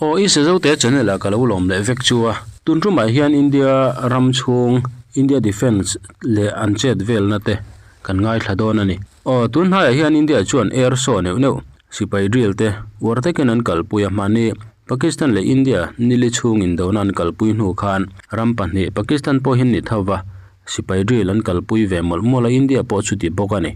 Aw i Sazote channel ah ka lo lawm leh vek chu a. Tun tumah hian India ram chhung, India Defence leh an chet velna te kan ngaithla dawn a ni. Aw tun hnaiah hian India chuan air show neuh neuh, sipai drill te uar takin an kalpui a hmani Pakistan leh India nili chhung indona an kalpui hnu khan ram pahnih Pakistan pawh hi an ni tho va, sipai drill an kalpui ve mawlh mawlh a India pawh chuti bawk a ni.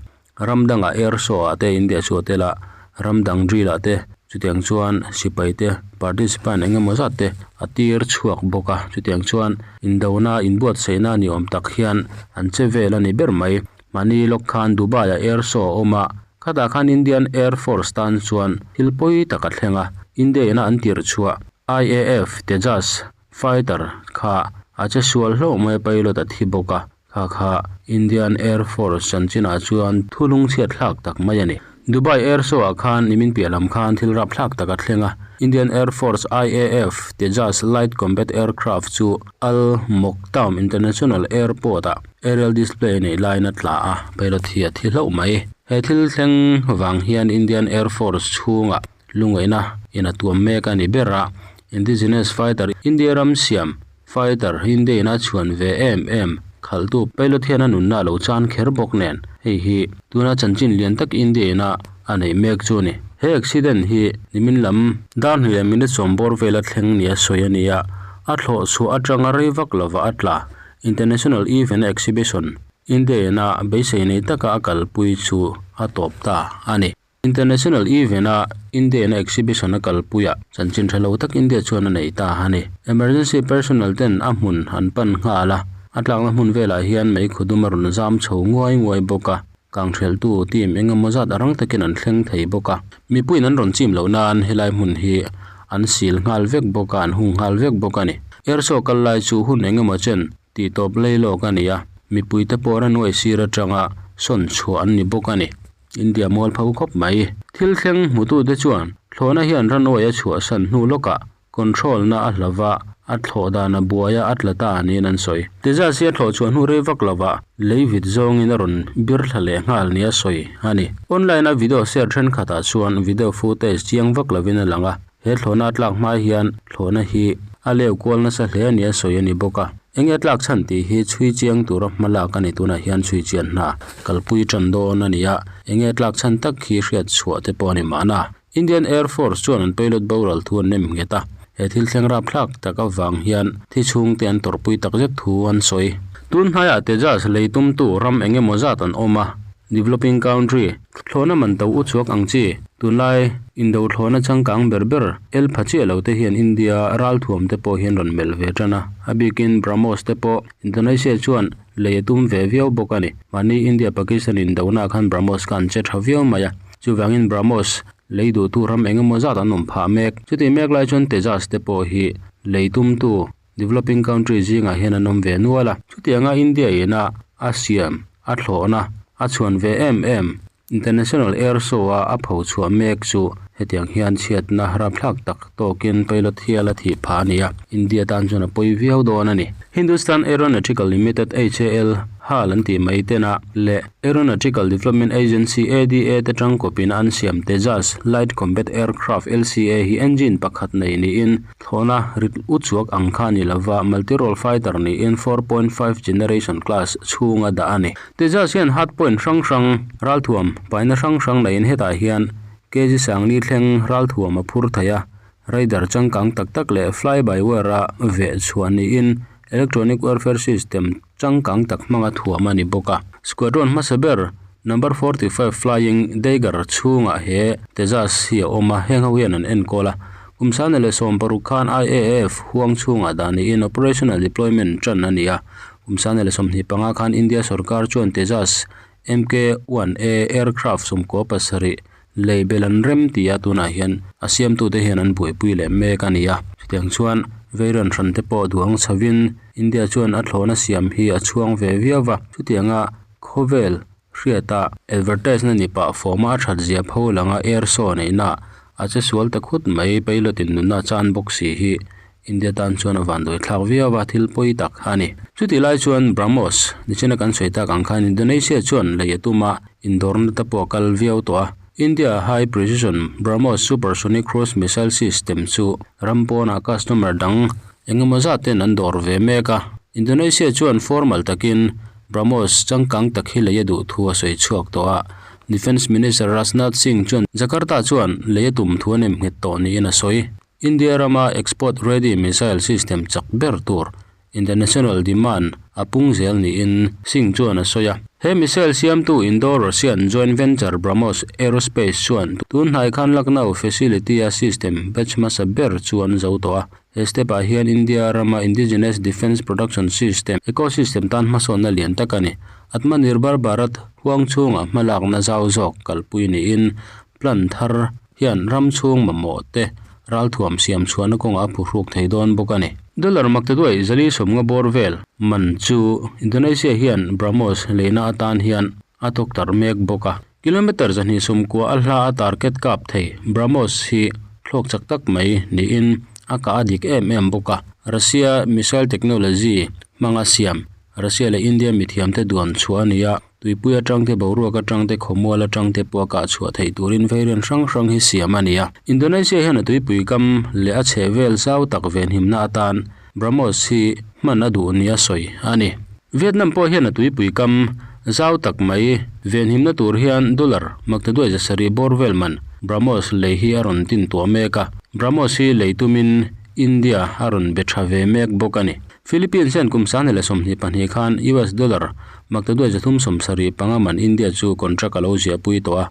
Ram dangah air show ah te India chu a tel a, ram dang drill ah te chutiang chuan sipai te participant eng emaw zat te a tir chhuak bawk a, chutiang chuan indona inbuatsaihna ni awm tak hian an che vel a ni ber mai. Mahni lawk khan Dubai ah air show a awm a, khatah khan Indian Air Force tan chuan thil pawi tak a thleng a, India ina an tirh chhuah IAF Tejas fighter kha a che sual hlauh mai a pilot a thi bawk a. Kha kha Indian Air Force chanchinah chuan thu lungchhiat thlak tak mai a ni. Dubai Air Show ah khan nimin piah lam khan thil rap thlak tak a thleng a, Indian Air Force, IAF, Tejas Light Combat Aircraft chu Al Maktoum International Airport ah aerial display neih laiin a tla a, pilot hi a thi hlauh mai. He thil thleng vang hian Indian Air Force chhungah lungaihna in a tuam mek a ni ber a, Indigenous fighter India ram siam Fighter India in a chhuan ve em em khalhtu pilot hian a nunna a lo chan kher bawk nen hei hi tuna chanchin lian tak India in a a neih mek chu a ni. He accident hi nimin lam dar hnih leh minute sawm bawr vela thleng nia sawi a ni a, a thlawh chhuah atanga rei vak lova a tla International Event Exhibition India in a beisei nei taka a kalpui chu a tawp ta a ni. International event a India in a exhibition a kalpui ah chanchin tha lo tak India chuan a nei ta a ni. Emergency personnel ten a hmun an pan nghal a, a tlakna hmun velah hian meikhu dum a rawn zam chho nguai nguai bawk a, kangtheltu team eng emaw zat a rang takin an thleng thei bawk a. Mipuiin an rawn chim loh nan helai hmun hi an sil nghal vek bawk a, an hung nghal vek bawk a ni. Air show kal lai chu hun eng emaw chen tih tawp lei lawk a ni a, mipuite pawh runway sir atanga sawn chhuah an ni bawk a ni. India mual pho khawp mai. Thil thleng hmutute chuan thlawhna hian runway a chhuahsan hnu lawkah control na a hla va, a thlawh dan a buai a, a tla ta niin an sawi. Tejas hi a thlawh chhuah hnu rei vak lova lei vit zawngin a rawn bir thla leh nghal nia sawi a ni. Online a video share thenkhatah chuan video footage chiang vak lovin a lang a, He thlawhna a tlak hma hian thlawhna hi a leu kual nasa hle a ni a sawi a ni bawk a. Enge a tlak chhan tih hi chhui chiang tura hma lak a ni tunah hian chhui chian hna kalpui tan dawn a ni a, enge a tlak chhan tak hi hriat chhuah te pawh a ni mahna. Indian Air Force chuan an pilot boral thu an nem nghet a, he thil thleng rapthlak tak avang hian thi chhungte an tawrhpui takzet thu an sawi. Tun hnaiah Tejas lei tumtu ram eng emaw zat an awm a, Developing country, thlawhna man to u chhuak ang chi, tunlai indo thlawhna changkang ber ber el pha chiah lo te hian India ralthuam te pawh hian rawn melh ve tan a, a bikin BrahMos te pawh Indonesia chuan lei a tum ve viau bawk a ni. Mahni India Pakistan indona khan BrahMos kha an che tha viau mai a, chuvangin BrahMos lei duhtu ram eng emaw zat an awm phah mek. Chutih mek lai chuan Tejas te pawh hi lei tumtu Developing country zingah hian an awm ve nual a, chutianga India ina a siam, a thlawhna, a chhuan ve em em International Air Show a a pho chhuah mek chu hetiang hian chhiatna rapthlak tak tawkin pilot hial a thih phah a ni a, India tan chuan a pawi viau dawn a ni. Hindustan Aeronautical Limited, HAL, hal an tih mai tena leh Aeronautical Development Agency, ADA, te tangkawpin an siam Tejas Light Combat Aircraft, LCA, hi engine pakhat nei niin Thlawhna rit u chuak ang kha ni lova multi-role fighter niin 4.5 generation class chhunga dah a ni. Tejas hian hardpoint hrang hrang, ralthuam paina hrang hrang neiin hetah hian kg sangli thleng ralthuam a phur thei a, radar changkang tak tak leh fly-by-wire a veh chhuah niin electronic warfare system changkang tak hmanga thuam a ni bawk a. Squadron hmasa ber number 45 Flying Dagger chhungah he Tejas hi a awm a, heng ho hian an enkawl a. Kum sane leh 60 khan IAF huang chhungah dah niin operational deployment tan a ni a. Kum sane leh 25 khan India sorkar chuan Tejas MK-1A aircraft 17 lei bel an rem ti a, tunah hian a siamtute hian an buaipui leh mek a ni a. Chutiang chuan variant hran te pawh duang chhovin India chuan a thlawhna siam hi a chhuang ve viau va, chutianga khawvel hriata advertise na ni pah fawma a that zia pho langa air show neihna a che sual ta khut mai pilot in nunna chan bawk si hi India tan chuan a vanduai thlak viau a thil pawi tak a ni. Chutih lai chuan BrahMos nichina kan sawi tak ang khan Indonesia chuan lei a tum a indawrna te pawh a kal viau tawh a. India High Precision BrahMos Supersonic Cruise Missile System chu ram pawnah customer dang engemaw zat ten an dawr ve mek a. Indonesia chuan formal takin BrahMos changkang tak hi lei a duh thu a sawi chhuak tawh a. Defence Minister Rajnath Singh chuan Jakarta chuan lei a tum thu a nem nghet tawh niin a sawi. India rama export ready missile system chak ber tur International demand a pung zel niin Singh chuan a sawi a. He missile siamtu Indo-Russian joint venture BrahMos Aerospace chuan tun hnai khan Lucknow facility-a system batch hmasa ber chu an zo tawh a. He step-ah hian India rama indigenous defence production system ecosystem tan hmasawnna lian tak a ni. Atmanirbhar Bharat huang chhungah hmalakna zau zawk kalpui niin Plan thar hian ram chhung mamawh te ralthuam siam chhuahna kawngah a phuhruk thei dawn bawk a ni. Dollar makte duai zali sawmnga bawr vel man chu Indonesia hian BrahMos leina atan hian a tawk tarh mek bawk a. Kilometre 290 a hla a target kap thei BrahMos hi thlawk chak tak mai niin a kah a dik em em bawk a. Russia missile technology hmanga siam Russia leh India mithiamte duan chhuah a ni a. Tuipui atangte boruak atangte khawmual atangte pawh a kah chhuah theih turin variant hrang hrang hi siam a ni a. Indonesia hian a tuipui kam leh a chheh vel zau tak venhimna atan BrahMos hi hman a duh nia sawi a ni. Vietnam pawh hian a tuipui kam zau tak mai venhimna tur hian dollar maktaduai 700 bawr vel man BrahMos lei hi a rawn tin tuah mek a. BrahMos hi lei tumin India a rawn be tha ve mek bawk a ni. Philippines hian kum 2022 khan US dollar maktaduai 375 man India chu contract a lo ziahpui tawh a,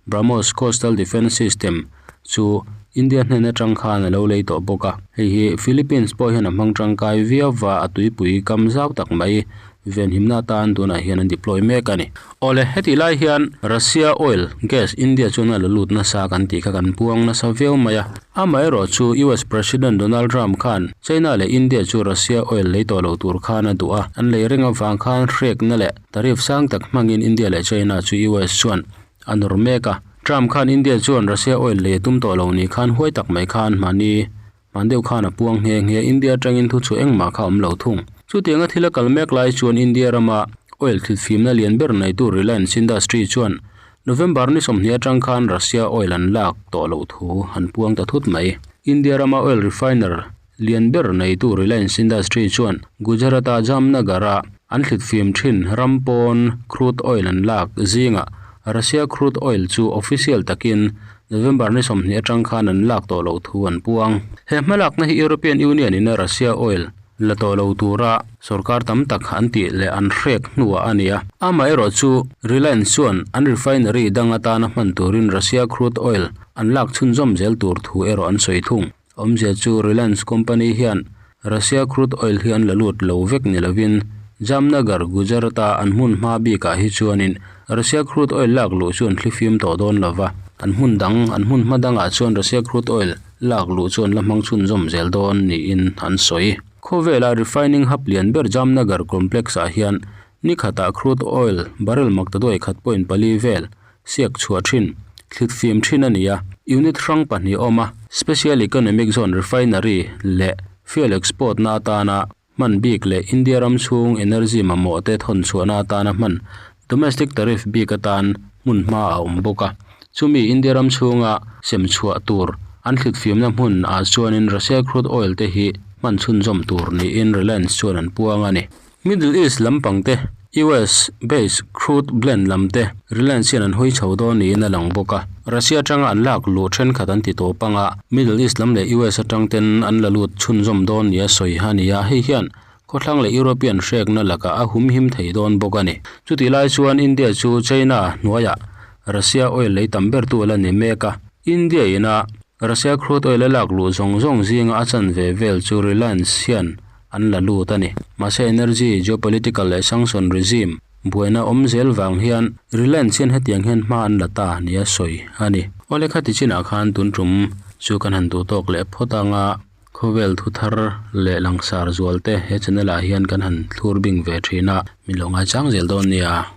BrahMos Coastal Defence System chu India hnen atang khan a lo lei tawh bawk a. Hei hi Philippines pawh hian a hmang tangkai viau va, a tuipui kam zau tak mai venhimna atan tunah hian an deploy mek a ni. Awle, hetih lai hian Russia oil gas India chuan a la lut nasa kan tih kha kan puang nasa viau mai a. Amaherawh chu US President Donald Trump khan China leh India chu Russia oil lei tawh lo tur khan a duh a, an lei reng avang khan hrekna leh tariff sang tak hmangin India leh China chu US chuan a nawr mek a. Trump khan India chuan Russia oil lei a tum tawh lo ni khan huai tak mai khan mahni Hman deuh khan a puang nghe nghe India atangin thu chu engmah kha awm lo thung. Chutianga thil a kal mek lai chuan India rama oil thilfimna lian ber neitu Reliance Industry chuan November ni 20 atang khan Russia oil an lak tawh loh thu an puang ta thut mai. India rama oil refiner lian ber neitu Reliance Industry chuan Gujarat-a Jamnagar-a an thlitfim thin ram pawn crude oil an lak zingah Russia crude oil chu official takin November ni 20 atang khan an lak tawh loh thu an puang. He hmalakna hi European Union in a Russia oil la tawh lo tura sorkar tam tak an tih leh an hrek hnuah a ni a. Amaherawh chu Reliance chuan an refinery dang atana hman turin Russia crude oil an lak chhunzawm zel tur thu erawh an sawi thung. Awmzia chu Reliance company hian Russia crude oil hi an la lut lo vek ni lovin Jamnagar, Gujarat-a an hmun hma bikah hi chuanin Russia crude oil lak luh chu an thlifim tawh dawn lo va, an hmun dang, an hmun hma dangah chuan Russia crude oil lak luh chu an la hmang chhunzawm zel dawn niin an sawi. Khawvela refining hub lian ber Jamnagar complex-ah hian ni khatah crude oil barrel maktaduai 1.4 vel siak chhuah thin, thlitfim thin a ni a. Unit hrang pahnih awm a, Special Economic Zone Refinery leh Fuel Export na atana hman bik leh India ram chhung energy mamawh te thawn chhuahna atana hman Domestic Tariff bik atan hmun hma a awm bawk a. Chumi India ram chhunga sem chhuah tur an thlitfimna hmun ah chuanin Russia crude oil te hi hman chhunzawm tur niin Reliance chuan an puang a ni. Middle East lampang te, US base crude blend lam te Reliance hian an hawi chho dawn niin a lang bawk a. Russia atanga an lak luh thenkhat an ti tawp anga Middle East lam leh US atang ten an la lut chhunzawm dawn nia sawi a ni a, hei hian khawthlang leh European hrekna lakah a humhim thei dawn bawk a ni. Chutih lai chuan India chu China hnuaiah Russia oil lei tam bertu a la ni mek a, India ina Russia crude oil a lak luh zawng zawng zinga a chanve vel chu Reliance hian an la lut a ni. Mahse energy, geopolitical leh sanction regime buaina awm zel vang hian Reliance hian hetiang hian hma an la ta nia sawi a ni. Awle khati chinah khan tun tum chu kan han duh tawk leh phawt anga khawvel thu thar leh langsar zual te he channel ah hian kan han thlur bing ve thin a, min lo ngaichang zel dawn nia.